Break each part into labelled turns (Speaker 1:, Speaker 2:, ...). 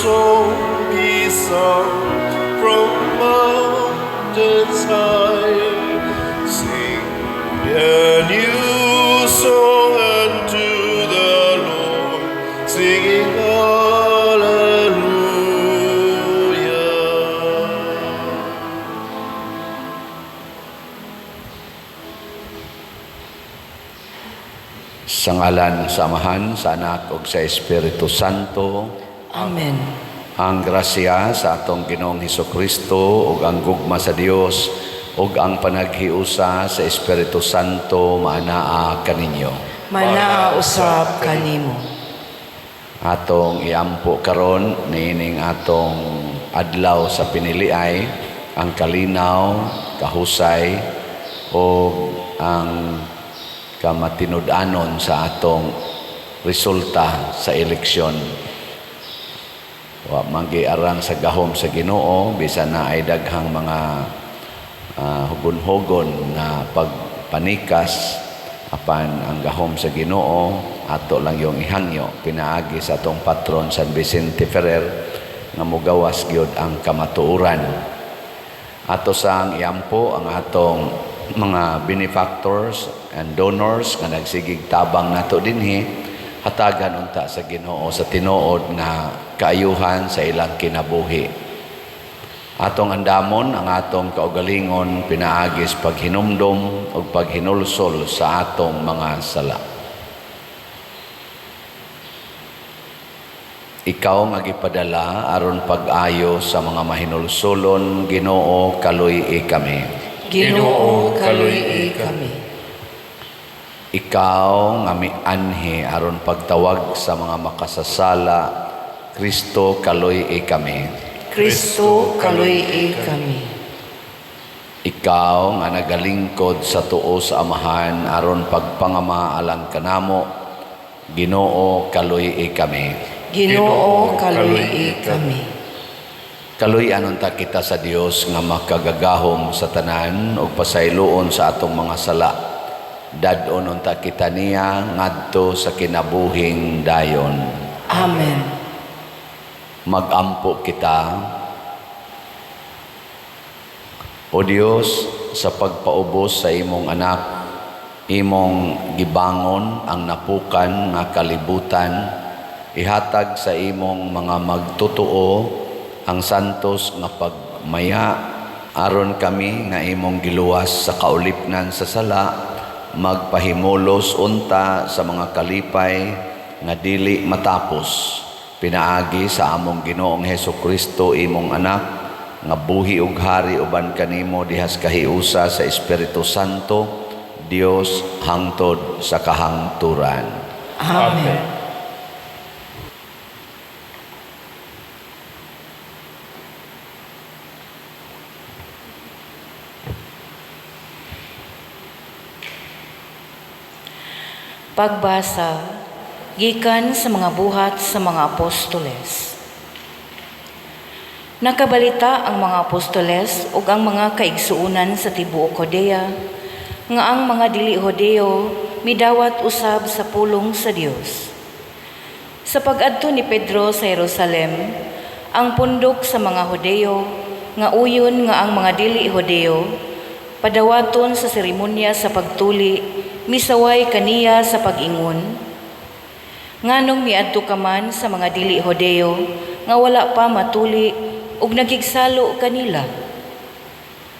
Speaker 1: song be sung from mountains high. Sing a new song unto the Lord, singing Hallelujah.
Speaker 2: Sa ngalan sa Amahan, sa Anak ug sa Espiritu Santo.
Speaker 3: Amen.
Speaker 2: Ang grasya sa atong Ginoong Hesukristo ug ang gugma sa Dios ug ang panaghiusa sa Espiritu Santo maanaa kaninyo.
Speaker 3: Manaa usab kanimo.
Speaker 2: Atong iampo karon niining atong adlaw sa piniliay ang kalinaw, kahusay ug ang kamatinud-anon sa atong resulta sa eleksyon. Wa man giarang sa gahom sa Ginoo bisan na ay daghang mga hugon-hugon na pagpanikas, apan ang gahom sa Ginoo ato lang yung ihangyo pinaagi sa atong patron San Vicente Ferrer nga mogawas gyud ang kamatuoran. Ato sang iampo ang atong mga benefactors and donors nga nagsigig tabang nato dinhi, hatagan unta sa Ginoo sa tinuod nga kaayuhan sa ilang kinabuhi. Atong andamon ang atong kaugalingon pinaagis paghinumdom ug paghinulsol sa atong mga sala. Ikaw nga gipadala aron pag-ayo sa mga mahinulsolon, Ginoo, kaluy-i kami.
Speaker 3: Ginoo, kaluy-i kami.
Speaker 2: Ikaw nga mianhi aron pagtawag sa mga makasasala, Kristo, kaluy-i kami.
Speaker 3: Kristo, kaluy-i kami.
Speaker 2: Ikaw nga nagalingkod sa tuo sa Amahan aron pagpangama alang kanamo, Ginoo, kaluy-i kami.
Speaker 3: Ginoo, kaluy-i kami.
Speaker 2: Kaluy-an unta kita sa Dios nga makagagahom sa tanan ug pasayloon sa atong mga sala. Dad-on unta kita niya ngadto sa kinabuhing dayon.
Speaker 3: Amen.
Speaker 2: Magampo kita. O Dios, sa pagpaubos sa imong anak, imong gibangon ang napukan nga kalibutan, ihatag sa imong mga magtotoo ang santos nga pagmaya, aron kami nga imong giluwas sa kaulipnan sa sala, magpahimulos unta sa mga kalipay nga dili matapos, pinaagi sa among Ginoong Hesukristo, imong anak, nga buhi ug hari uban kanimo dihas kahiusa sa Espiritu Santo, Dios hangtod sa kahangturan.
Speaker 3: Amen.
Speaker 4: Pagbasa gikan sa mga buhat sa mga apostoles. Nakabalita ang mga apostoles ug ang mga kaigsuonan sa tibuok Judea nga ang mga dili Hudeo midawat usab sa pulong sa Dios. Sa pag-adto ni Pedro sa Jerusalem, ang pundok sa mga Hudeo nga uyon nga ang mga dili Hudeo padawaton sa seremonya sa pagtuli, misaway kaniya sa pag-ingon, nganong miadto ka man sa mga dili Hudeo nga wala pa matuli ug nagigsalo kanila.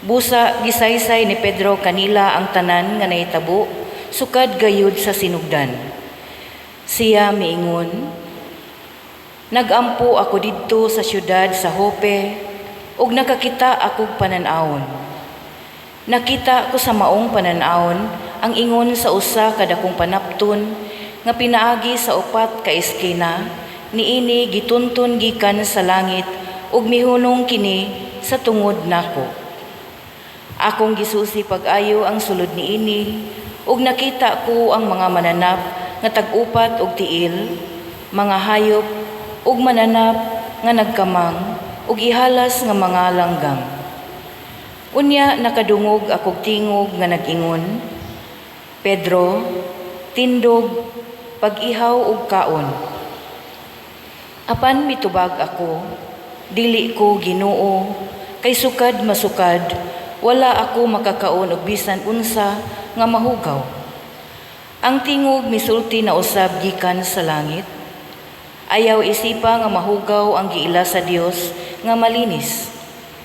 Speaker 4: Busa gisaysay ni Pedro kanila ang tanan nga nahitabo sukad gayud sa sinugdan. Siya miingon, nagampo ako didto sa syudad sa Jope ug nakakita akog panan-awon. Nakita ko sa maong panan-awon ang ingon sa usa ka dakong panapton nga pinaagi sa upat ka eskina, niini gitunton gikan sa langit ug mihunong kini sa tungod nako. Akong gisusi pag-ayo ang sulod niini ug nakita ko ang mga mananap nga tag-upat og tiil, mga hayop ug mananap nga nagkamang ug ihalas nga mga langgam. Unya nakadungog akog tingog nga nag-ingon, Pedro, tindog, pag-ihaw og kaon. Apan mitubag ako, "Dili ko, Ginoo, kay sukad masukad wala ako makakaon og bisan unsa nga mahugaw." Ang tingog misulti na usab gikan sa langit, "Ayaw isipa nga mahugaw ang giila sa Dios nga malinis."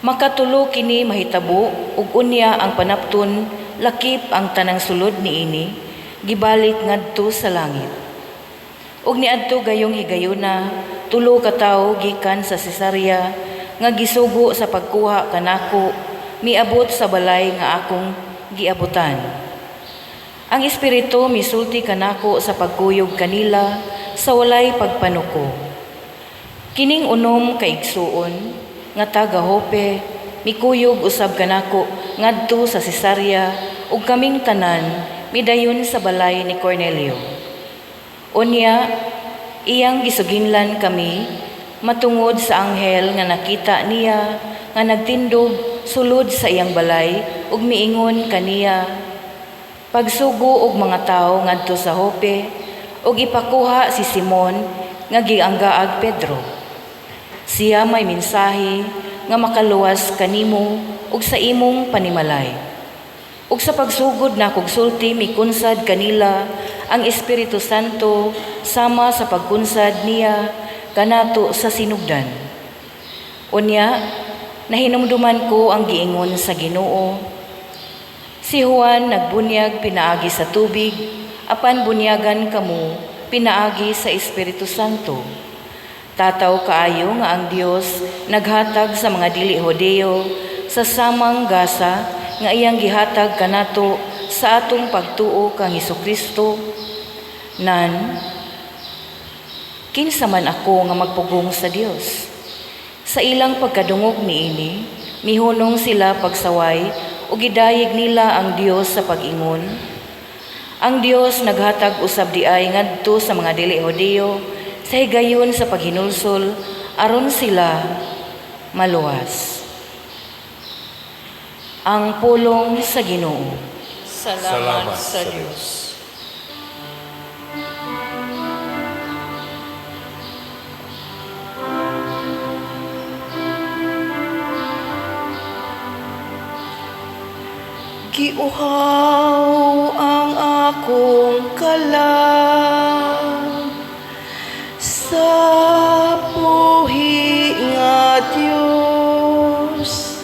Speaker 4: Makatulo kini mahitabo ug unya ang panapton lakip ang tanang sulod niini gibalik ngadto sa langit. Ug niadto gayong higayuna tulo ka tawo gikan sa Cesarea nga gisugo sa pagkuha kanako miabot sa balay nga akong giabutan. Ang Espiritu misulti kanako sa pagkuyog kanila sa walay pagpanuko. Kining 6 ka igsuon nga taga Jope mikuyog usab kanako ngadto sa Cesarea ug kaming tanan midayon sa balay ni Cornelio. Unya iyang gisuginlan kami matungod sa anghel nga nakita niya nga nagtindog sulod sa iyang balay ug miingon kaniya, "Pagsugo og mga tawo ngadto sa Jope ug ipakuha si Simon nga gianggaag Pedro. Siya may mensahe nga makaluwas kanimo ug sa imong panimalay." Ug sa pagsugod nakog sulti, mikunsad kanila ang Espiritu Santo sama sa pagkunsad niya kanato sa sinugdan. Unya, nahinumduman ko ang giingon sa Ginoo, "Si Juan nagbunyag pinaagi sa tubig, apan bunyagan kamo pinaagi sa Espiritu Santo." Tataw kaayo nga ang Dios naghatag sa mga dili Hodeo sa samang gasa nga iyang gihatag kanato sa atong pagtuo kang Hesukristo. Nan, kinsa man ako nga magpugong sa Dios? Sa ilang pagkadungog niini, mihunong sila pagsaway ug gidayeg nila ang Dios sa pag-ingon, "Ang Dios naghatag usab diay ngadto sa mga dili Hodeo sa higayon sa paghinulsol aron sila maluwas." Ang pulong sa Ginoo.
Speaker 3: Salamat sa Dios. Giuhaw ang akong kalag sa buhi nga Dios.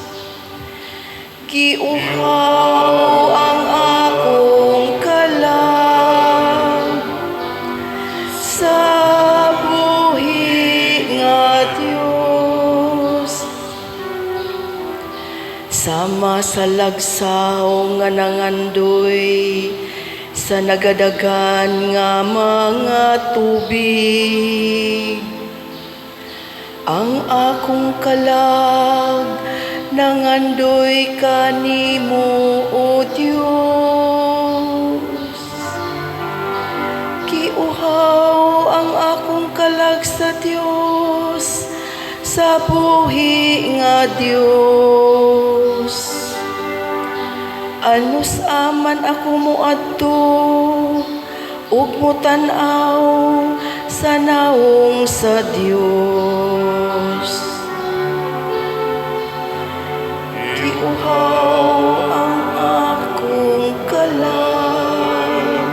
Speaker 3: Giuhaw ang akong kalag sa buhi nga Dios. Sama sa lagsaw nga nangandoy sa nagadagan nga mga tubig, ang akong kalag nangandoy kanimo, O Dios. Giuhaw ang akong kalag sa Dios, sa buhi nga Dios. Anus aman ako moadto ug motan-aw sa naong sa Dios. Giuhaw ang akong kalag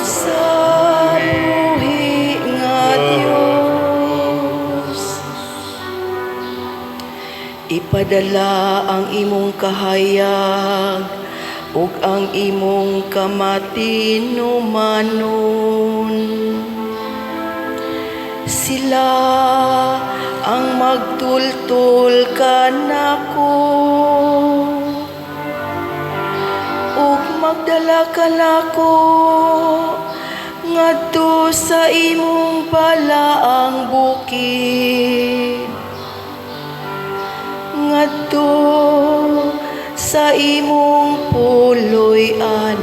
Speaker 3: sa buhi nga Dios. Ipadala ang imong kahayag ug ang imong kamatinumanon. Sila ang magtultol kanako ug magdala kanako ngadto sa imong balaang bukid, ngadto sa imong puloy-anan.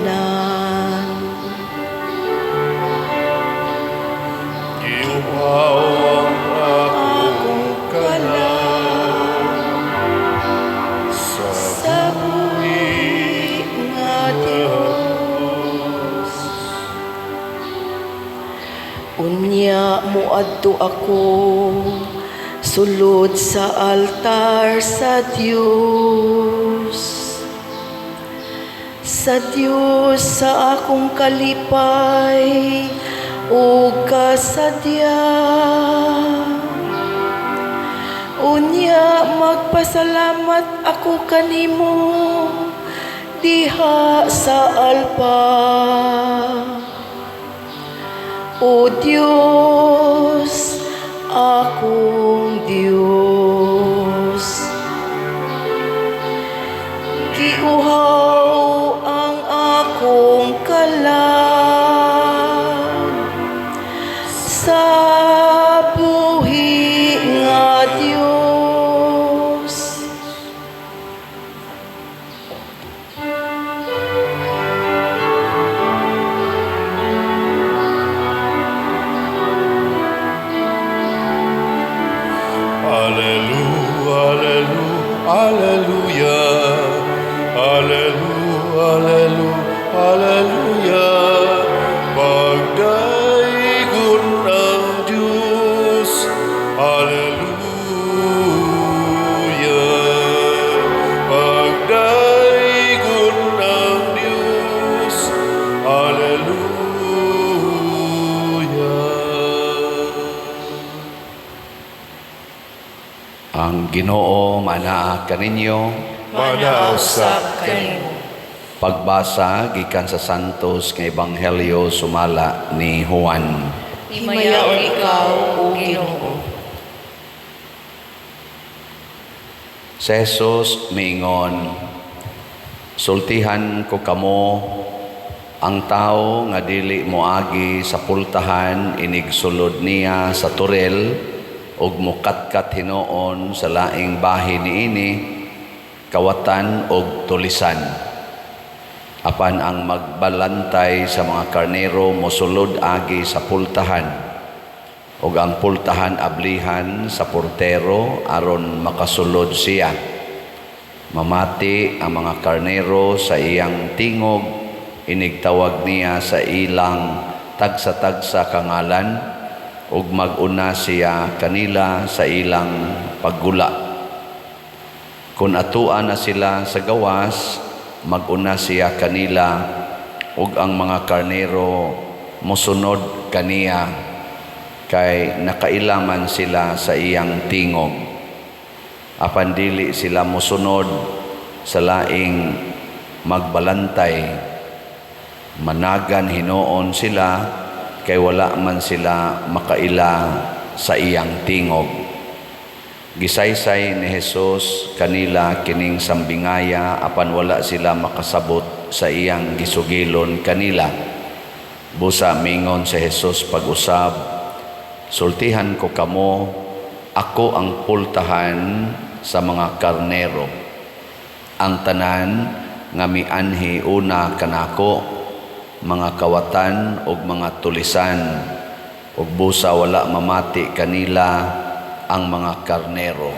Speaker 1: Giuhaw ang akong kalag sa
Speaker 3: sa buhi nga Dios. Unya Unya moadto ako sulod sa altar sa Dios. Sa Dios sa akong kalipay ug kasadya. Unya magpasalamat ako kanimo diha sa alpa. O Dios, akong Dios. Giuhaw ang akong kalag sa buhi nga Dios.
Speaker 1: Alleluia, alleluia, alleluia, alleluia, alleluia, alleluia. Pagdaygon ang Diyos, alleluia. Pagdaygon ang Diyos, alleluia.
Speaker 2: Ang Ginoo manaa kaninyo.
Speaker 1: Manaa usab
Speaker 4: kanimo.
Speaker 2: Pagbasa gikan sa Santos nga Ebanghelyo sumala ni Juan.
Speaker 4: Himayaon ikaw, O Ginoo.
Speaker 2: Si Jesus miingon, "Sultihan ko kamo, ang tao nga dili moagi sa pultahan inigsulod niya sa toril ug mokatkat hinuon sa laing bahin niini, kawatan og tulisan. Apan ang magbalantay sa mga karnero mosulod agi sa pultahan, ug ang pultahan ablihan sa portero aron makasulod siya. Mamati ang mga karnero sa iyang tingog, inigtawag niya sa ilang tagsa-tagsa ka ngalan, ug mag-una siya kanila sa ilang paggula. Kung atua na sila sa gawas, mag-una siya kanila, ug ang mga karnero mosunod kaniya, kay nakailaman sila sa iyang tingog. Apan dili sila mosunod sa laing magbalantay, managan hinuon sila, kay wala man sila makaila sa iyang tingog." Gisaysay ni Jesus kanila kining sambingaya, apan wala sila makasabot sa iyang gisugilon kanila. Busa mingon si Jesus pag-usab, "Sultihan ko kamo, ako ang pultahan sa mga karnero. Ang tanan nga mianhi una kanako, mga kawatan ug mga tulisan, ug busa wala mamati kanila ang mga karnero.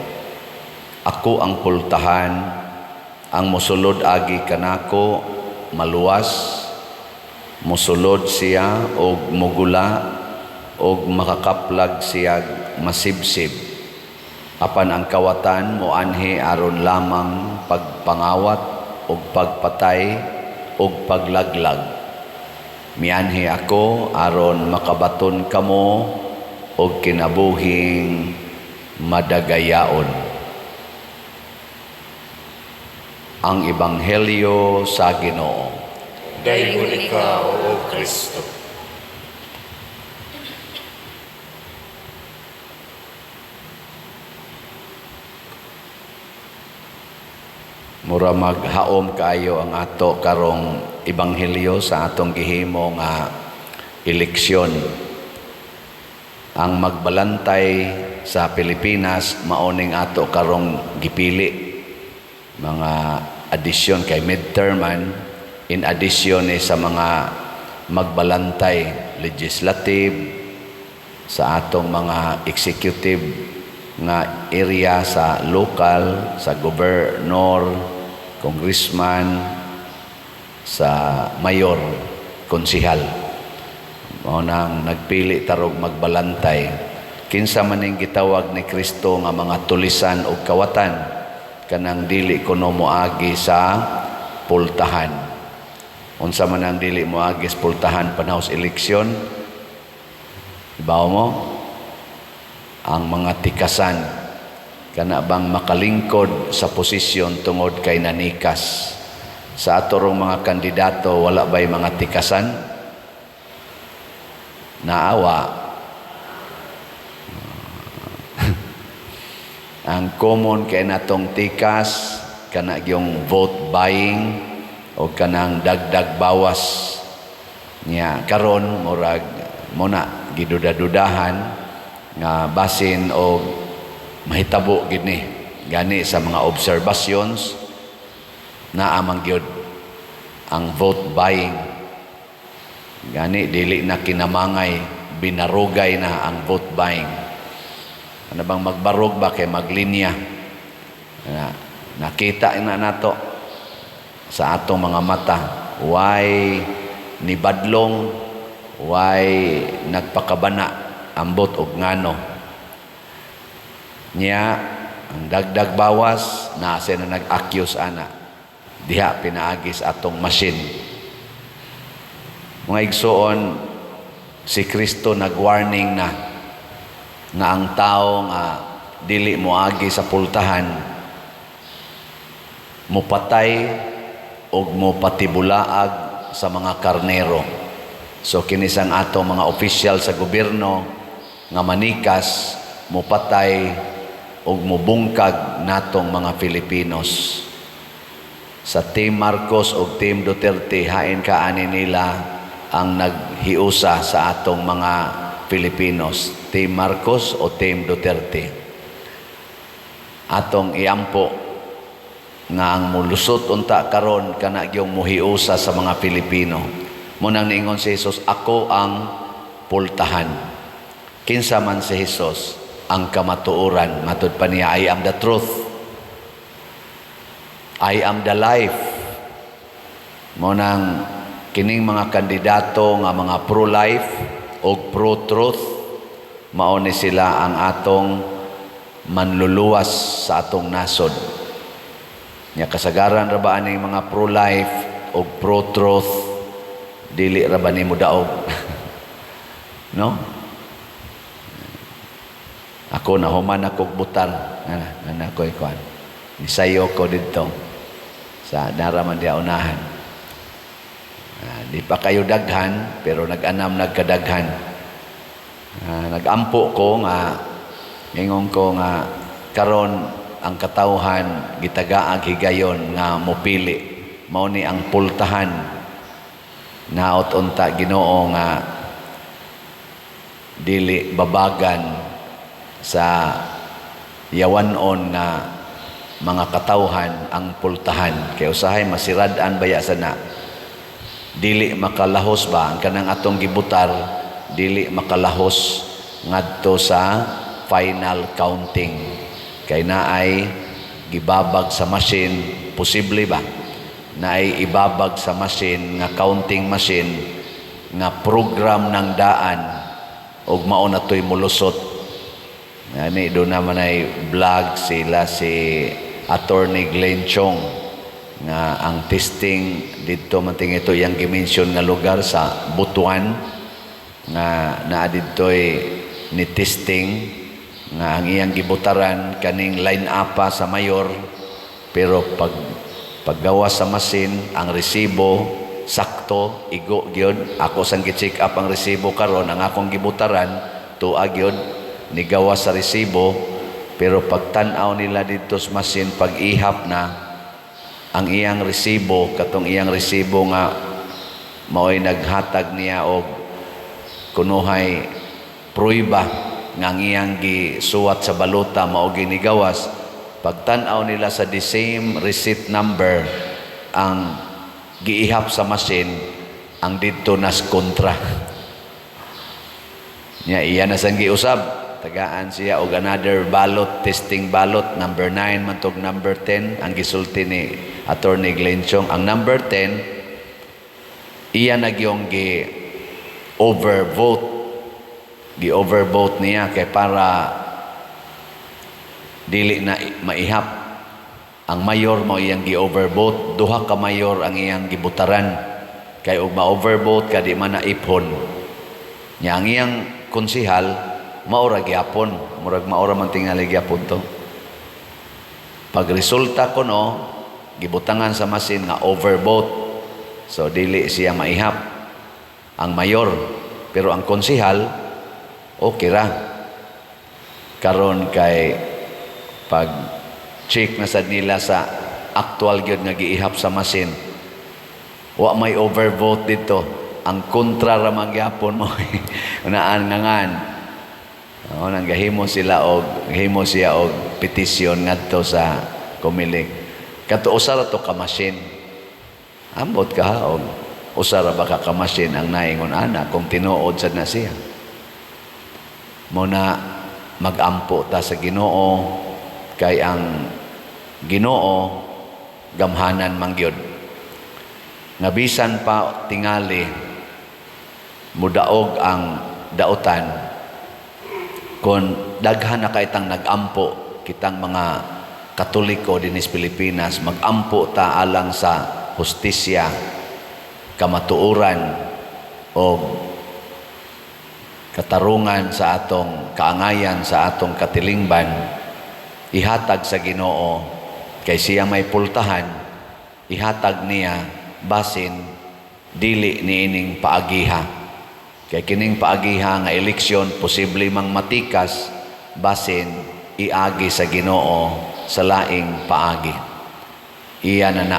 Speaker 2: Ako ang pultahan, ang mosulod agi kanako maluwas, mosulod siya og mugula og makakaplag siya masibsib. Apan ang kawatan moanhi aron lamang pagpangawat ug pagpatay ug paglaglag. Mianhi ako aron makabaton kamo og kinabuhing madagayaon." Ang Ebanghelyo sa Ginoo.
Speaker 1: Daygon ikaw, O Kristo.
Speaker 2: Mura maghaom kaayo ang ato karong ebanghelyo sa atong gihimo nga eleksyon. Ang magbalantay sa Pilipinas maoning ato karong gipili. Mga addition kay midterm man, in addition ni sa mga magbalantay legislative, sa atong mga executive nga area sa local, sa governor, congressman, sa mayor, konsihal. Mao nang nagpili ta rog magbalantay. Kinsa man ning gitawag ni Kristo nga mga tulisan og kawatan? Kanang dili kuno moagi sa pultahan. Unsa man ang dili moagi sa pultahan panahon sa eleksyon? Ibaw mo? Ang mga tikasan, kana bang makalingkod sa posisyon tungod kay nanikas. Sa ato rong mga kandidato, wala ba'y mga tikasan? Naawa. Ang common kay natong tikas, kana yung vote buying o kanang dagdag bawas niya. Karon murag muna giduda-dudahan nga basin og mahitabo gid ni gani. Sa mga observations, naa man gyud ang vote buying. Gani dili na kinamangay, binarugay na ang vote buying. Ano bang magbarog ba kay maglinya na, nakita na nato sa atong mga mata, why nibadlong, why nagpakabana, ambot og ngano niya. Ang dagdag bawas na siya na nag-accuse ana diha pinaagi sa atong machine. Mga igsoon, si Kristo nag-warning na nga ang tao nga dili moagi sa pultahan, mupatay og mopatibulaag sa mga karnero. So kinisang ato mga opisyal sa gobyerno nga manikas, mupatay og mubungkag natong mga Filipinos. Sa Team Marcos o Team Duterte, hain ka ani nila ang naghiusa sa atong mga Filipinos, Team Marcos o Team Duterte? Atong iampo nga ang mulusot unta karon, kana gyung muhiusa sa mga Pilipino. Munang niingon si Jesus, "Ako ang pultahan." Kinsa man si Jesus? Ang kamatuoran. Matud pa niya, "I am the truth. I am the life." Mo nang kining mga kandidato nga mga pro-life o pro-truth, mao ni sila ang atong manluluwas sa atong nasod. Nya kasagaran ra ba aning mga pro-life o pro-truth, dili ra ba nimo daog? No? Ako, nahuman ako butar. Ana, ana ko ikuan. Nisayo ko didto sa naraman diya unahan. Di pa kayo daghan, pero nag-anam nagkadaghan. Nagampo ko nga ingon ko nga karon ang katawhan gitagaag higayon nga mopili. Mao ni ang pultahan. Naot unta, Ginoo, nga dili babagan sa yawanon nga mga katawhan ang pultahan, kay usahay masirad-an baya sana, dili makalahos ba ang kanang atong gibutar, dili makalahos ngadto sa final counting kay naay gibabag sa machine. Posible ba naay ibabag sa machine nga counting machine nga program ng daan ug mao na to'y mulusot? Ani do naman ay vlog sila, si Attorney Glenn Chong, nga ang testing didto man ting ito yang gimension nga lugar sa Butuan nga naa didtoy ni testing nga ang iyang gibutaran kaning line up pa sa mayor, pero pag paggawa sa machine, ang resibo sakto, igo gyud. Ako sang gi-check up ang resibo karon, ang akong gibutaran tuwa gyud nigawa sa resibo, pero pagtan-aw nila didto sa machine, pag ihap na ang iyang resibo, katong iyang resibo nga mao'y naghatag niya og kunuhay pruiba nga ang iyang gisuwat sa balota mao ginigawas, pagtan-aw nila sa the same receipt number ang giihap sa machine, ang didto nas kontra niya. Iya na sang giusab, tagaan siya og another ballot, testing ballot number 9 man tog number 10 ang gisulti ni Attorney Glenn Chong. Ang number 10, iya na gyung gi overvote. Gi-overvote niya kay para dili na maihap ang mayor mo. Iyang gi-overvote, duha ka mayor ang iyang gibutaran, kay og ma-overvote ka, di man na iphon nya. Ang iyang konsihal, mao ra gyapon, murag mao ra man tingali gyapon to. Pag resulta kuno, gibutangan sa machine nga overvote, so dili siya maihap ang mayor, pero ang konsihal okay ra. Karon kay pag check na sad nila sa actual gyud nga giihap sa machine, wa may overvote dito, ang kontra ra man gyapon mo naan ngangan. Oh, nang gahimo siya og petisyon ngadto sa Comelec. Kato usa ra to ka machine. Ambot ka ha, og usa ra ba ka machine ang naingon ana kung tinuod sad na siya. Mo na magampo ta sa Ginoo, kay ang Ginoo gamhanan man gyud. Nga bisan pa tingali mudaog ang dautan, kung daghan na kay tang nagampo, kitang mga Katoliko dinis Pilipinas, magampo ta alang sa hustisya, kamatuoran o katarungan sa atong kaangayan, sa atong katilingban, ihatag sa Ginoo, kay siya may pultahan. Ihatag niya basin dili niining paagiha, kay kining paagiha nga eleksyon posible mang matikas, basin iagi sa Ginoo sa laing paagi. Iya na na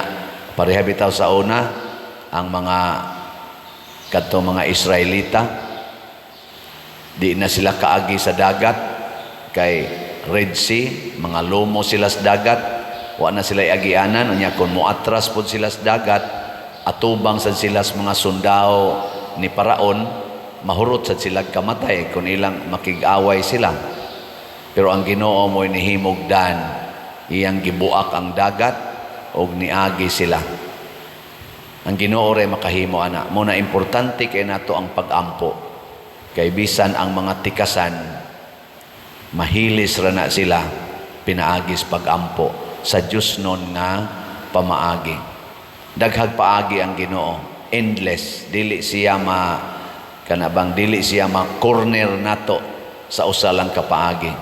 Speaker 2: pareha bitaw sa una, ang mga kadto mga Israelita, di na sila kaagi sa dagat kay Red Sea, mga lomo sila sa dagat, wa na sila iagianan. Unya kung moatras pod sila sa dagat, atubang sad sila sa mga sundao ni Paraon, mahurot sad sila kamatay kung ilang makig-away sila. Pero ang Ginoo mo'y nihimog dan, iyang gibuak ang dagat og niagi sila. Ang Ginoo ray makahimo ana. Mo na importante kay nato ang pagampo, kay bisan ang mga tikasan, mahilis ra na sila pinaagis pagampo sa Dios nun nga pamaagi. Daghag paagi ang Ginoo, endless. Dili siya ma kana bang dili siya ma corner nato sa usa lang ka paagi.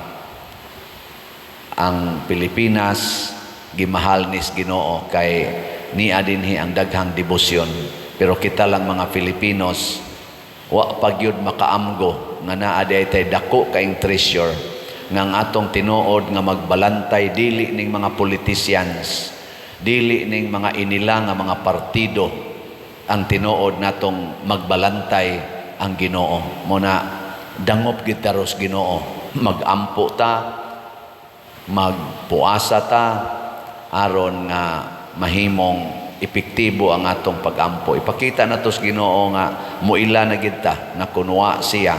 Speaker 2: Ang Pilipinas gimahal nis Ginoo kay niya dinhi ang daghang debosyon, pero kita lang mga Filipinos wa pa gyud makaamgo nga naa diay tay dako kaing treasure, nga ang atong tinuod nga magbalantay dili ning mga politicians, dili ning mga inila nga mga partido. Ang tinuod natong magbalantay ang Ginoo. Mo na dangop gid ta ros Ginoo, magampo ta, magpuasa ta, aron nga mahimong epektibo ang atong pagampo. Ipakita nato sa Ginoo nga muila na gid ta na kunwa siya,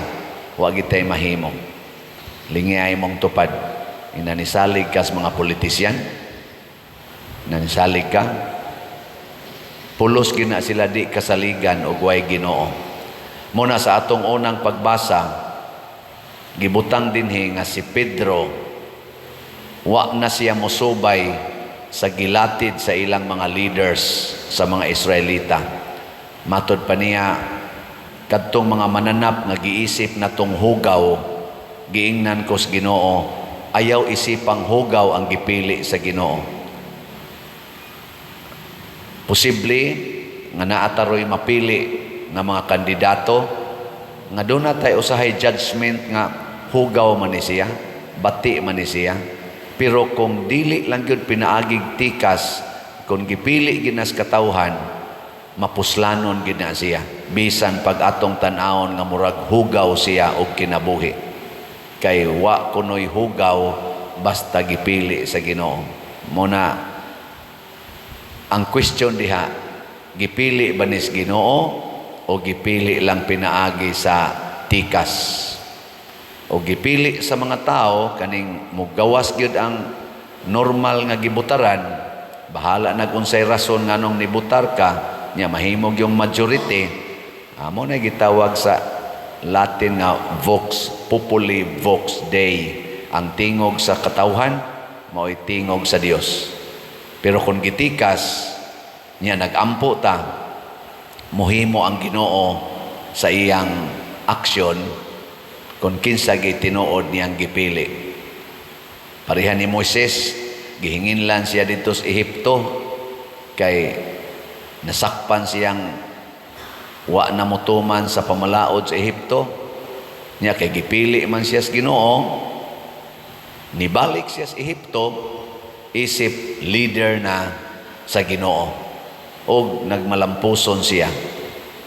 Speaker 2: wa gid tay mahimo. Lingi mong tupad. Inanisalig ka sa mga politisyan, nanisalig ka, pulos gina sila di kasaligan og way Ginoo. Muna sa atong unang pagbasa, gibutang dinhi nga si Pedro wa na siya mosubay sa gilatid sa ilang mga leaders sa mga Israelita. Matod pa niya, kadtong mga mananap nga giisip natong hugaw, giingnan ko sa Ginoo, ayaw isipang hugaw ang gipili sa Ginoo. Posible nga naa taroy mapili nga mga kandidato nga doon na tayo usahay judgment nga hugaw man ni siya, bati man ni siya. Pero kung dili lang gyud pinaagig tikas, kung gipili ginas katawhan, mapuslanon gid na siya. Bisan pag atong tan-awon nga murag hugaw siya og kinabuhi. Kay wa kunoy hugaw basta gipili sa Ginoo. Muna ang question diha, gipili ba nis Ginoo o gipili lang pinaagi sa tikas? O gipili sa mga tao kaning mugawas gyud ang normal nga gibutaran, bahala na kung unsay rason nganong nibutar ka, nya mahimog yung majority. Mao na gitawag sa Latin nga vox populi, vox Dei. Ang tingog sa katawhan mao'y tingog sa Dios. Pero kung gitikas niya, nagampo ta, muhimo ang Ginoo sa iyang aksyon kung kinsa gitinuod niyang gipili. Pareha ni Moises, gihinginlan siya dito sa Ehipto kay nasakpan siyang wa na motuman sa pamalaod sa Ehipto. Nya kay gipili man siya sa Ginoo, nibalik siya sa Ehipto isip leader na sa Ginoo. Og nagmalampuson siya.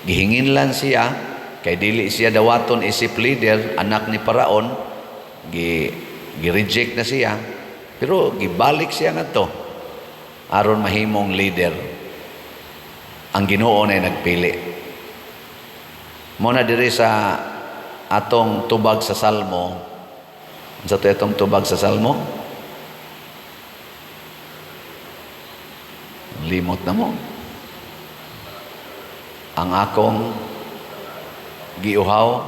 Speaker 2: Gihinginlan siya kay dili siya dawaton isip leader, anak ni Paraon, gi reject na siya. Pero gibalik siya ngadto aron mahimong leader. Ang Ginoo na nagpili. Mao na diri sa atong tubag sa Salmo. Unsa to atong tubag sa Salmo? Limot na mo. Ang akong giuhaw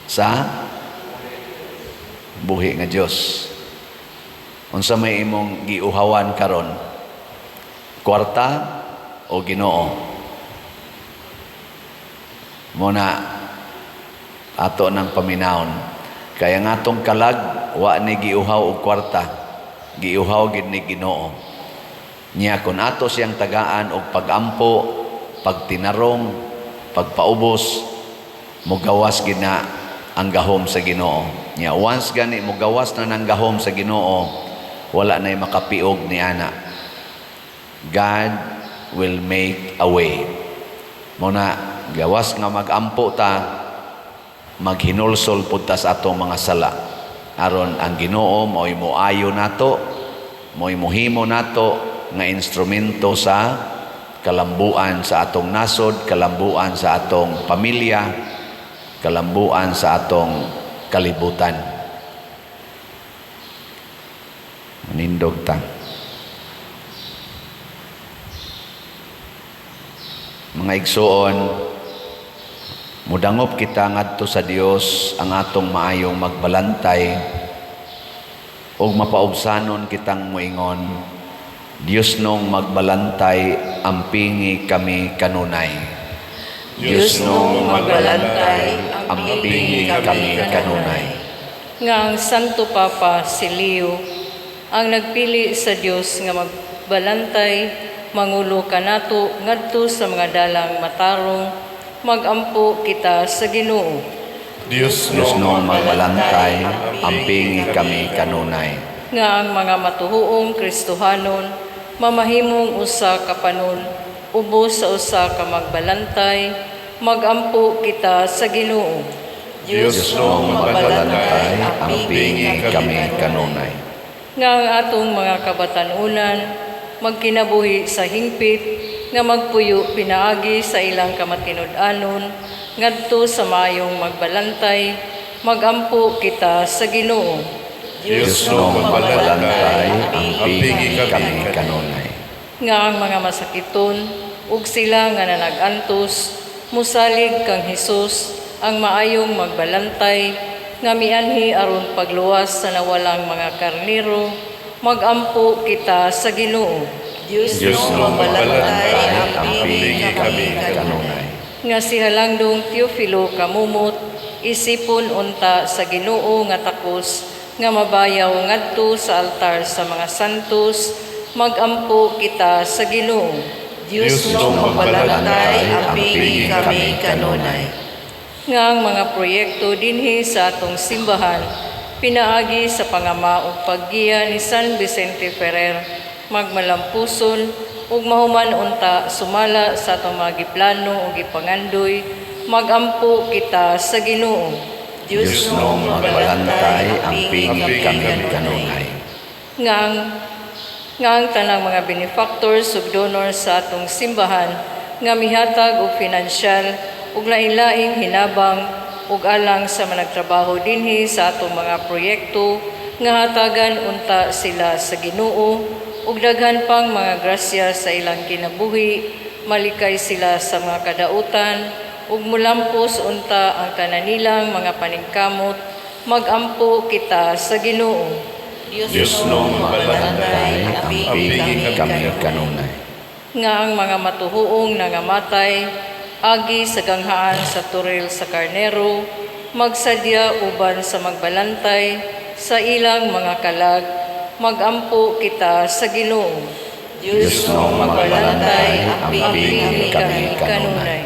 Speaker 2: sa buhi nga Dios. Unsa may imong giuhawan karon? Kwarta o Ginoo? Mao na ato ng paminawon. Kaya nga atong kalag wa ni giuhaw og kwarta, giuhaw gid ni Ginoo. Nya kun ato siyang tagaan og pagampo, pagtinarong, pagpaubos, mugawas gid na ang gahom sa Ginoo. Nya once gani mugawas na ng gahom sa Ginoo, wala nay makapiog ni ana. God will make a way. Mao na gawas nga magampo ta, maghinulsol pud ta sa atong mga sala. Aron ang Ginoo mao'y moayo nato, mao'y mohimo nato nga instrumento sa kalambuan sa atong nasod, kalambuan sa atong pamilya, kalambuan sa atong kalibutan. Manindog ta. Mga igsuon, mudangop kita ngadto sa Dios ang atong maayong magbalantay ug mapaubsanon kitang moingon, "Dios nong magbalantay, ampingi kami kanunay."
Speaker 3: Dios nong magbalantay,
Speaker 2: ampingi kami kanunay.
Speaker 5: Nga ang Santo Papa si Leo ang nagpili sa Dios nga magbalantay, mangulo kanato ngadto sa mga dalang matarong, magampo kita sa Ginoo.
Speaker 1: Dios
Speaker 2: Dios nong magbalantay, ampingi kami kanunay.
Speaker 5: Nga ang mga matuhuong Kristohanon mamahimong usa ka panon ubos sa usa ka magbalantay, magampo kita sa Ginoo.
Speaker 1: Dios
Speaker 2: Nong magbalantay, ampingi kami kanunay.
Speaker 5: Nga ang atong mga kabatanunan magkinabuhi sa hingpit nga magpuyo pinaagi sa ilang kamatinud-anon ngadto sa maayong magbalantay, magampo kita sa Ginoo.
Speaker 1: Dios
Speaker 2: Nong
Speaker 1: nong
Speaker 2: magbalantay,
Speaker 1: ampingi
Speaker 2: ampingi kami kanunay.
Speaker 5: Nga ang mga masakiton ug sila nga nanagantos musalig kang Hesus ang maayong magbalantay nga mianhi aron pagluwas sa nawalang mga karnero, magampo kita sa Ginoo.
Speaker 3: Dios
Speaker 1: Dios
Speaker 3: nong
Speaker 1: nong
Speaker 3: magbalantay,
Speaker 2: ampingi kami kanunay.
Speaker 5: Nga si Halangdong Teofilo Camomot isipon unta sa Ginoo nga takos nga mabayaw ngadto sa altar sa mga santos, magampo kita sa Ginoo.
Speaker 3: Dios nong magbalantay, ampingi kami kanunay.
Speaker 5: Nga ang mga proyekto dinhi sa atong simbahan pinaagi sa pangama ug paggiya ni San Vicente Ferrer magmalampuson ug mahuman unta sumala sa atong mga giplano ug gipangandoy, magampo kita sa Ginoo.
Speaker 2: Dios nong magbalantay, ampingi kami kanunay.
Speaker 5: Nga ang tanang mga benefactors ug donors sa atong simbahan nga mihatag og pinansyal ug lain-laing hinabang ug alang sa managtrabaho dinhi sa atong mga proyekto nga hatagan unta sila sa Ginoo ug daghan pang mga grasya sa ilang kinabuhi, Malikay sila sa mga kadautan ug mulampos unta ang tanan nilang mga paningkamot. Magampo kita sa Ginoo.
Speaker 2: Dios no magbalantay, amping kami kanunay.
Speaker 5: Nga ang mga matuhuong nangamatay agi sa ganghaan sa turil sa karnero, magsadya uban sa magbalantay sa ilang mga kalag. Magampo kita sa Ginoo.
Speaker 2: Dios no magbalantay, amping kami kanunay.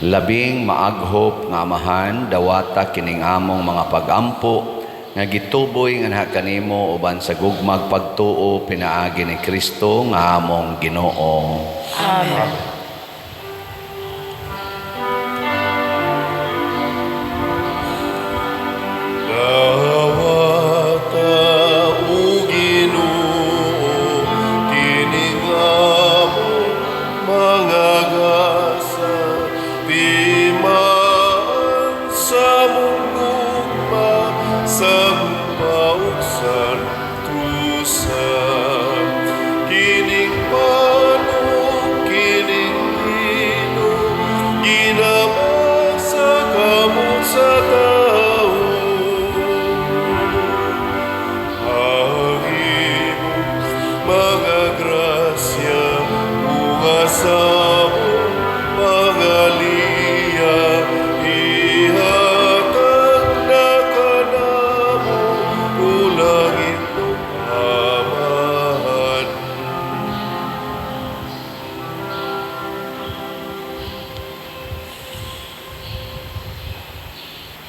Speaker 2: Labing maaghop nga Amahan, dawata kining among mga pagampo nga gituboy nganha kanimo uban sa gugmag pagtuo pinaagi ni Kristo nga among Ginoo.
Speaker 3: Amen.
Speaker 1: Dawata o Ginoo, kining among mga gasa, timaan sa mong gugma, sa ug santusan. Kining manok, kining lino, ginama sa kamot sa tao. Ang imong mga grasya, bunga sa among mga liya, ihatag na kanamo, o langit ug Amahan.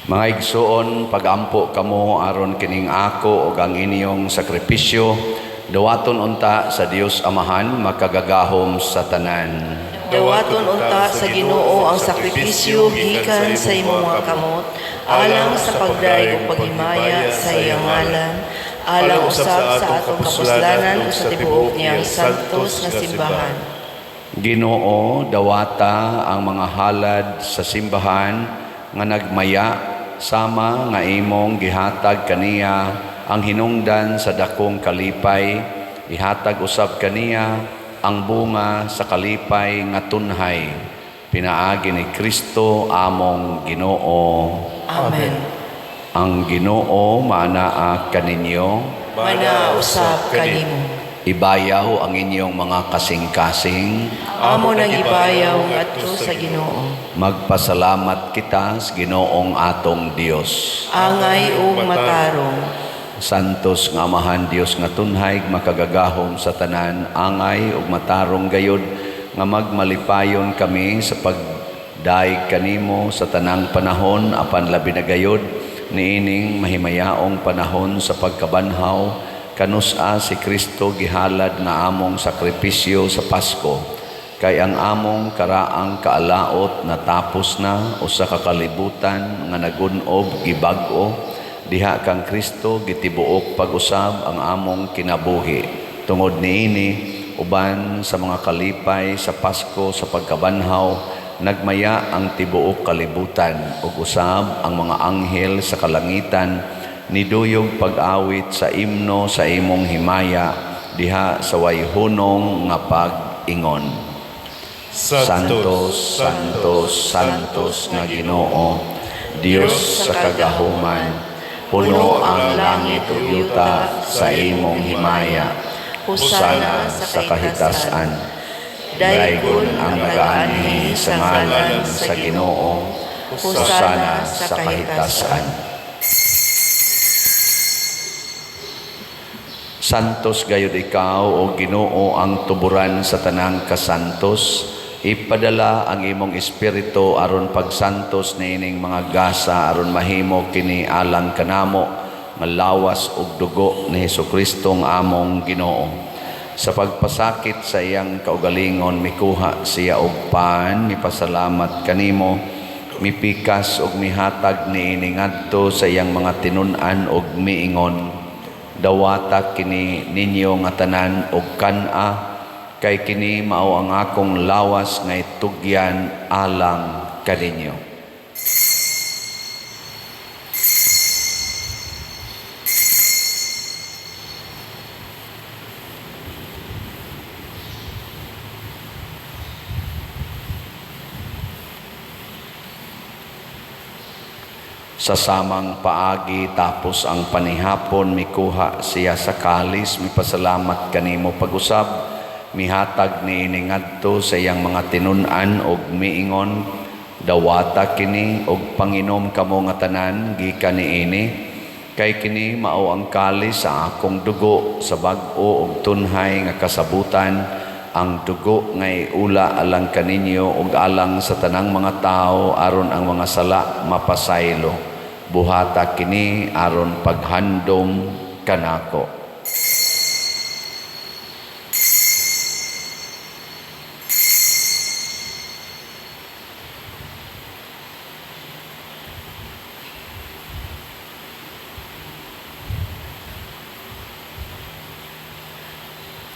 Speaker 2: Mga igsuon, pagampo kamo aron kining ako ug ang inyong sakripisyo, dawaton unta sa Dios Amahan makagagahom sa tanan.
Speaker 3: Dawaton unta sa Ginoo ang sakripisyo gikan sa imong mga kamot, alang sa pagdayeg ug paghimaya sa iyang ngalan, alang usab sa atong kapuslanan ug sa tibuok niyang santos nga simbahan.
Speaker 2: Ginoo, dawata ang mga halad sa simbahan nga nagmaya sama nga imong gihatag kaniya ang hinungdan sa dakong kalipay, ihatag usab kaniya ang bunga sa kalipay nga tunhay pinaagi ni Kristo among Ginoo.
Speaker 3: Amen.
Speaker 2: Ang Ginoo maanaa kaninyo,
Speaker 3: Manausap kanimo.
Speaker 2: Ibayaw ang inyong mga kasing-kasing.
Speaker 3: Amo nang ibayaw ngadto sa Ginoo.
Speaker 2: Magpasalamat kita sa Ginoong atong Dios.
Speaker 3: Angay ug matarong.
Speaker 2: Santos nga Amahan Dios nga tunhay makagagahom sa tanan, angay ug matarong gayod nga magmalipayon kami sa pagdaig kanimo sa tanang panahon apan labi na gayod niining mahimayaong panahon sa pagkabanhaw kanus-a si Kristo gihalad nga among sakripisyo sa Pasko, kay ang among karaang kaalaot natapos na, usa ka kalibutan nga nagun-ob gibag-o diha kang Kristo gitibuok pag-usab ang among kinabuhi. Tungod niini, uban sa mga kalipay sa Pasko sa pagkabanhaw, nagmaya ang tibuok kalibutan ug usab ang mga anghel sa kalangitan niduyog pag-awit sa imno sa imong himaya diha sa wayhunong nga pag-ingon. Santos, Santos, Santos nga Ginoo, Dios sa kagahuman, puno ang langit ug yuta sa imong himaya. Hosana sa kahitasan. Daygon ang nagaanhi sa ngalan sa Ginoo. Hosana sa kahitasan. Santos gayud ikaw, o Ginoo, ang tuburan sa tanang kasantos. Ipadala ang imong espiritu aron pagsantos niining mga gasa aron mahimo kini alang kanamo nga lawas ug dugo ni Hesukristo nga among Ginoo. Sa pagpasakit sa iyang kaugalingon, mikuha siya og pan, mipasalamat kanimo, mipikas ug mihatag niini ngadto sa iyang mga tinun-an ug miingon: "Dawata kini ninyo nga tanan og kan-a, kay kini mao ang akong lawas nga itugyan alang kaninyo." Sa samang paagi tapos ang panihapon, mikuha siya sa kalis, mipasalamat kanimo pag-usab, mihatag niini ngadto sa iyang mga tinun-an og miingon, "Dawata kini og panginom kamo nga tanan gikan niini, kay kini mao ang kalis sa akong dugo sa bag-o ug tunhay nga kasabutan, ang dugo nga iula alang kaninyo ug alang sa tanang mga tawo aron ang mga sala mapasaylo. Buhata kini aron paghandom kanako."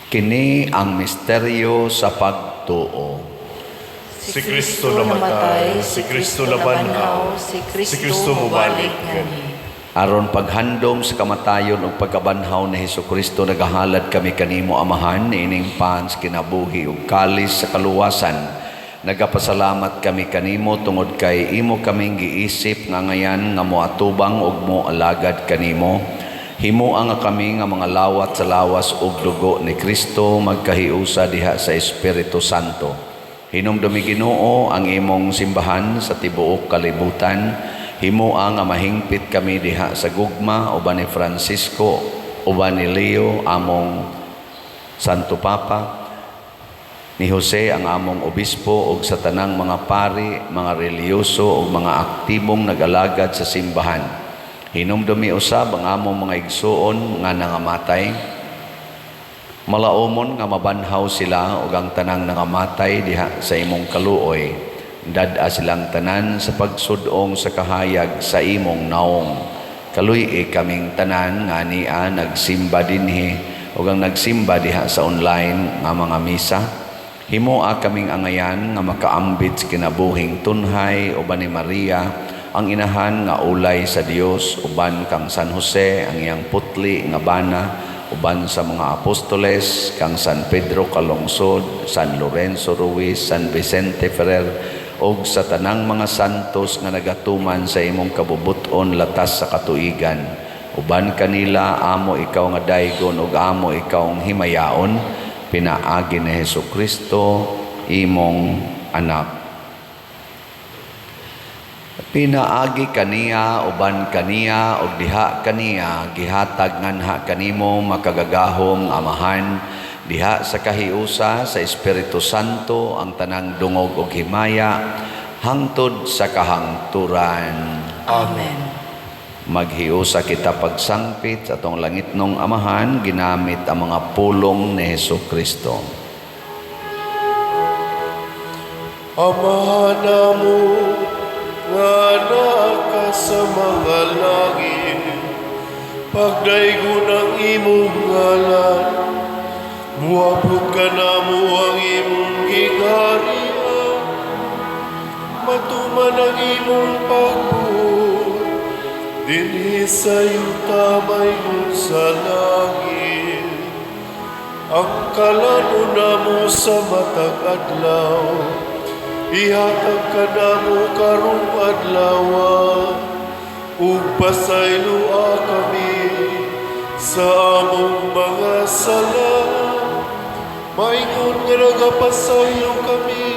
Speaker 2: Kini ang misteryo sa pagtuo.
Speaker 1: Si Kristo namatay, si Kristo nabanhaw,
Speaker 3: si
Speaker 1: si
Speaker 3: Kristo
Speaker 1: Kristo
Speaker 3: mobalik
Speaker 1: mobalik
Speaker 3: nganhi.
Speaker 2: Aron paghandom sa kamatayon ug pagkabanhaw ni Hesukristo, nagahalad kami kanimo, Amahan, niining pan sa kinabuhi ug kalis sa kaluwasan. Nagapasalamat kami kanimo tungod kay imo kaming giisip nga ngayan nga moatubang ug moalagad kanimo. Himoa nga kami nga mga lawat sa lawas ug dugo ni Kristo magkahiusa diha sa Espiritu Santo. Hinumdumi, Ginoo, ang imong simbahan sa tibuok kalibutan. Himoa nga mahingpit kami diha sa gugma uban ni Francisco, uban ni Leo among Santo Papa, ni Jose ang among obispo ug sa tanang mga pari, mga relihiyoso ug mga aktibong nag-alagad sa simbahan. Hinumdumi usab ang among mga igsuon nga nangamatay. Malaumon nga mabanhaw sila ug ang tanang nangamatay diha sa imong kaluoy. Dad-a silang tanan sa pagsud-ong sa kahayag sa imong naong. Kaluy-i kaming tanan nga ania nagsimba dinhi ug ang nagsimba diha sa online nga mga misa. Himoa kaming angayan nga makaambit sa kinabuhing tunhay uban ni Maria, ang inahan nga ulay sa Dios, uban kang San Jose, ang iyang putli nga bana, uban sa mga apostoles, kang San Pedro Calungsod, San Lorenzo Ruiz, San Vicente Ferrer, ug sa tanang mga santos nga nagatuman sa imong kabubut-on latas sa katuigan. Uban kanila amo ikaw nga daygon ug amo ikaw ang himayaon, pinaagi ni Hesus Kristo, imong anak. Pinaagi kaniya, uban kaniya, ug diha kaniya, gihatag nganha kanimo, makagagahom Amahan, diha sa kahiusa sa Espiritu Santo, ang tanang dungog ug himaya hangtod sa kahangturan.
Speaker 3: Amen.
Speaker 2: Maghiusa kita pagsangpit sa atong langitnong Amahan ginamit ang mga pulong ni Hesus Kristo.
Speaker 1: Amahan namo nga naa ka sa mga langit, pagdaygon ang imong ngalan, muabot kanamo ang imong gingharian, matuman ang imong pagbuot, dinhi sa yuta maingon sa langit. Ang kalanon namo sa matag adlaw, ihatag kanamo karong adlaw, ug pasayloa kami sa among mga sala, maingon nga nagapasaylo kami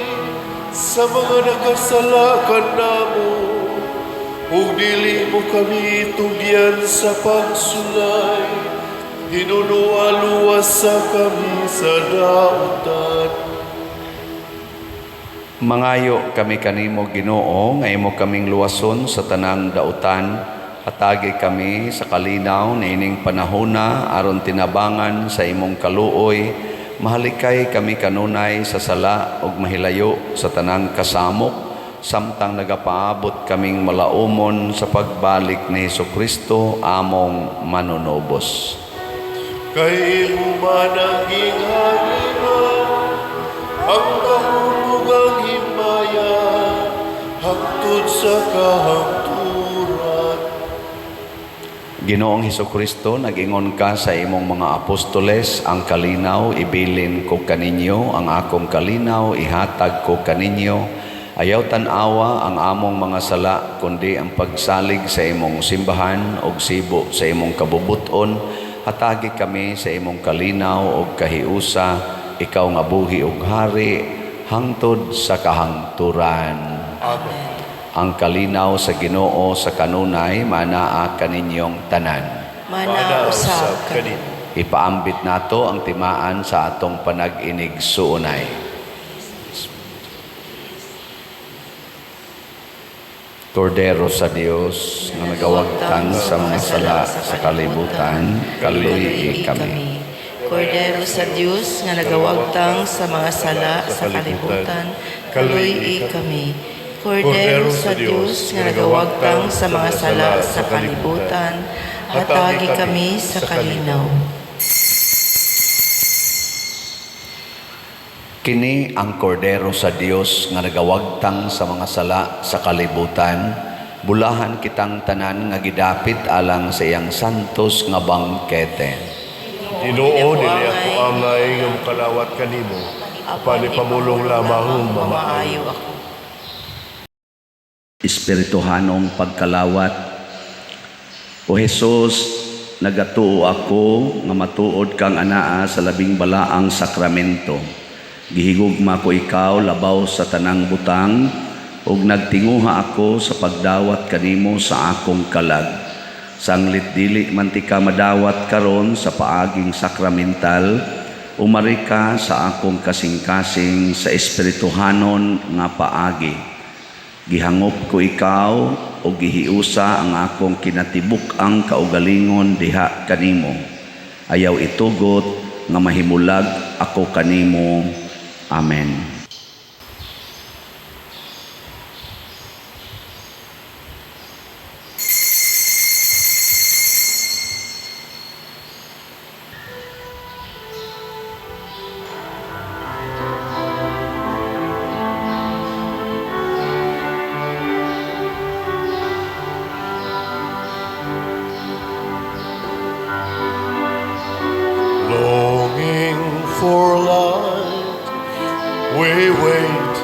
Speaker 1: sa mga nakasala kanamo, ug dili mo kami tugyan sa pagsulay, hinunoa luwasa kami sa dautan.
Speaker 2: Mangayo kami kanimo, Ginoo, nga imo kaming luwason sa tanang dautan. Hatagi kami sa kalinaw niining panahona aron tinabangan sa imong kaluoy, mahalikay kami kanunay sa sala ug mahilayo sa tanang kasamok samtang nagapaabot kaming malaumon sa pagbalik ni Hesukristo among manunubos.
Speaker 1: Kay imo man ang gingharian, ang gahom ug ang himaya, hangtod sa kahangturan.
Speaker 2: Ginoong Hesukristo, nag-ingon ka sa imong mga apostoles, "Ang kalinaw ibilin ko kaninyo, ang akong kalinaw ihatag ko kaninyo." Ayaw tan-awa ang among mga sala, kundi ang pagsalig sa imong simbahan og sibo sa imong kabubuton. Hatagi kami sa imong kalinaw og kahiusa, ikaw nga buhi og hari hangtod sa kahangturan.
Speaker 1: Amen.
Speaker 2: Ang kalinaw sa Ginoo sa kanunay manaa kaninyong tanan.
Speaker 3: Mana usab
Speaker 1: kanimo.
Speaker 2: Ipaambit nato ang timaan sa atong panag-inig-suunay. Kordero sa Dios nga nagawagtang sa mga sala sa kalibutan, kaluyi kami.
Speaker 3: Kordero sa Dios nga nagawagtang sa mga sala sa kalibutan, kaluyi kami. Kordero sa Dios nga nagawagtang sa mga sala sa kalibutan, hatagi kami sa kalinaw.
Speaker 2: Kini ang kordero sa Dios nga nagawagtang sa mga sala sa kalibutan. Bulahan kitang tanan nga gidapit alang sa iyang santos nga bangkete.
Speaker 1: Ginoo, dili ako angay nga mokalawat kanimo, apan ipamulong lamang mamaayo.
Speaker 3: Mamaayo ako.
Speaker 2: Espirituhanong pagkalawat. O Jesus, nagatuo ako nga matuod kang anaa sa labing balaang sakramento. Gihigugma ko ikaw labaw sa tanang butang ug nagtinguha ako sa pagdawat kanimo sa akong kalag. Sanglit dili man ti ka madawat karon sa paaging sakramental, umari ka sa akong kasing-kasing sa espirituhanon nga paagi. Gihangop ko ikaw o gihiusa ang akong kinatibuk-ang kaugalingon diha kanimo. Ayaw itugot nga mahimulag ako kanimo. Amen.
Speaker 1: Longing for light, we wait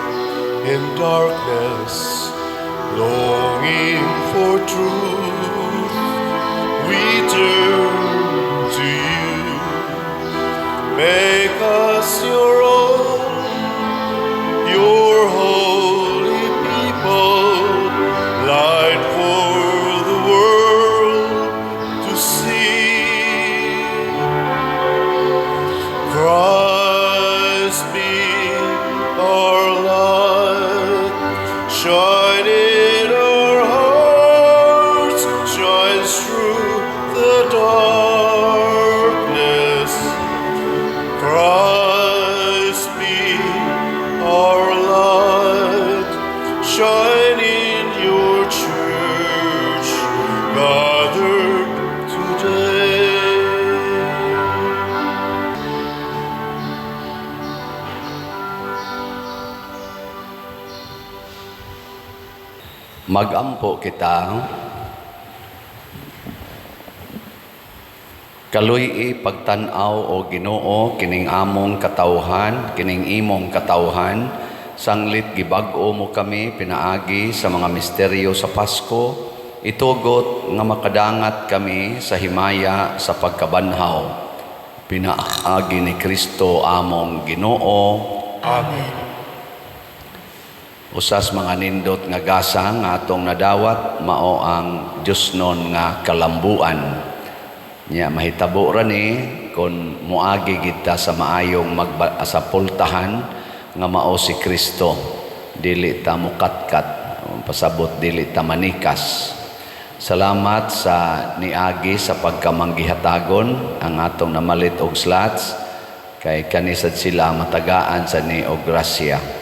Speaker 1: in darkness. Longing for truth, we turn to you. Make us your own, your holy people, light for the world to see. Christ be our light, shine in our hearts, shines through the darkness. Christ be our light, shine in your church, gathered today.
Speaker 2: Magampo kita. Kaluy-i pagtan-aw o Ginoo kining among katawhan, kining imong katawhan, sanglit gibag-o mo kami pinaagi sa mga misteryo sa Pasko, itugot nga makadangat kami sa himaya sa pagkabanhaw. Pinaagi ni Kristo among Ginoo.
Speaker 1: Amen.
Speaker 2: Usas mga nindot nga gasa nga atong nadawat mao ang Diyosnon nga kalambuan. Nya mahitabo ra ni kon moagi kita sa maayong sa pultahan nga mao si Kristo. Dili ta mukatkat, pasabot dili ta manikas. Salamat sa niagi sa pagkamanggihatagon ang atong namalit og slots kay kanisad sila matagaan sa ni og grasya.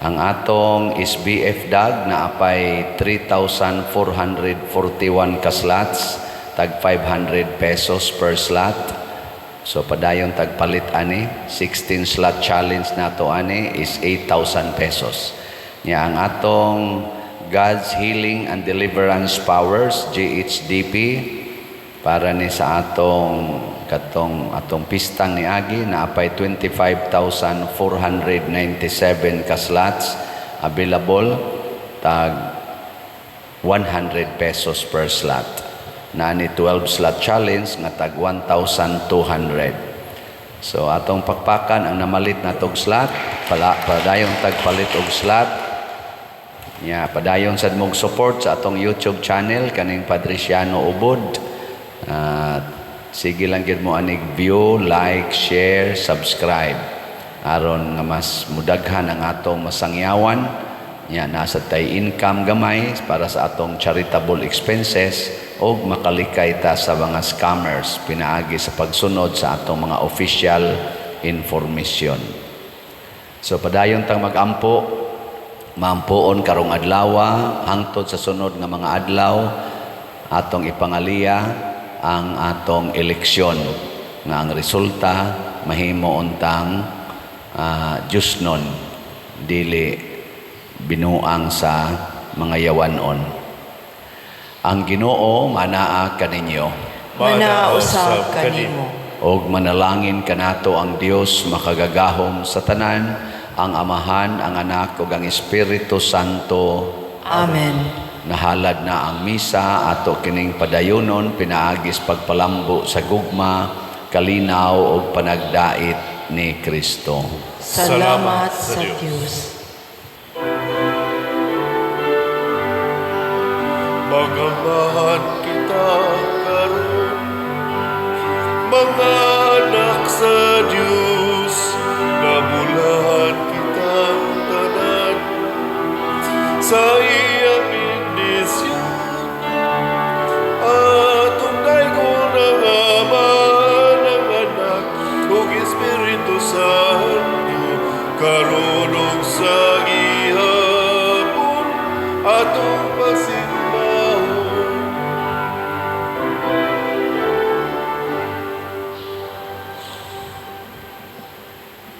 Speaker 2: Ang atong SBF DAG na apay 3,441 ka slots, tag 500 pesos per slot. So padayon tagpalit ani, 16 slot challenge nato ani is 8,000 pesos. Nya ang atong God's Healing and Deliverance Powers, GHDP, para ni sa atong katong atong pistang ni Agi na apay 25,497 ka slots available, tag 100 pesos per slot. Naa ni 12 slot challenge nga tag 1,200. So atong pakpakan ang namalit na tog slot, pala padayon tagpalit og slot. Ya, padayon sad mog support sa atong YouTube channel kaning Padriciano Ubod. Sige lang gyud mo anig view, like, share, subscribe. Aron nga mas mudaghan ang atong masangyawan. Ya, nasa tay income gamay para sa atong charitable expenses og makalikay ta sa mga scammers pinaagi sa pagsunod sa atong mga official information. So padayon tang magampo, maampoon karong adlaw hangtod sa sunod nga mga adlaw, atong ipangaliya ang atong eleksyon nga ang resulta mahimo untang Diyosnon, dili binuang sa mga yawanon. Ang Ginoo manaa kaninyo.
Speaker 3: Manaa usab kanimo.
Speaker 2: Og manalangin kanato ang Dios makagagahom sa tanan, ang Amahan, ang Anak ug ang Espiritu Santo.
Speaker 3: Amen.
Speaker 2: Nahalad na ang misa, ato kining padayunon pinaagis pagpalambo sa gugma, kalinaw ug panagdait ni Kristo.
Speaker 3: Salamat sa Dios.
Speaker 1: Magamahan kita karon, mga anak sa Dios, nabulahan kita tanan sa iyang bendisyon. Atong daygon ang Ama, ang Anak, ug Espiritu Santo, karon ug sa gihapon, atong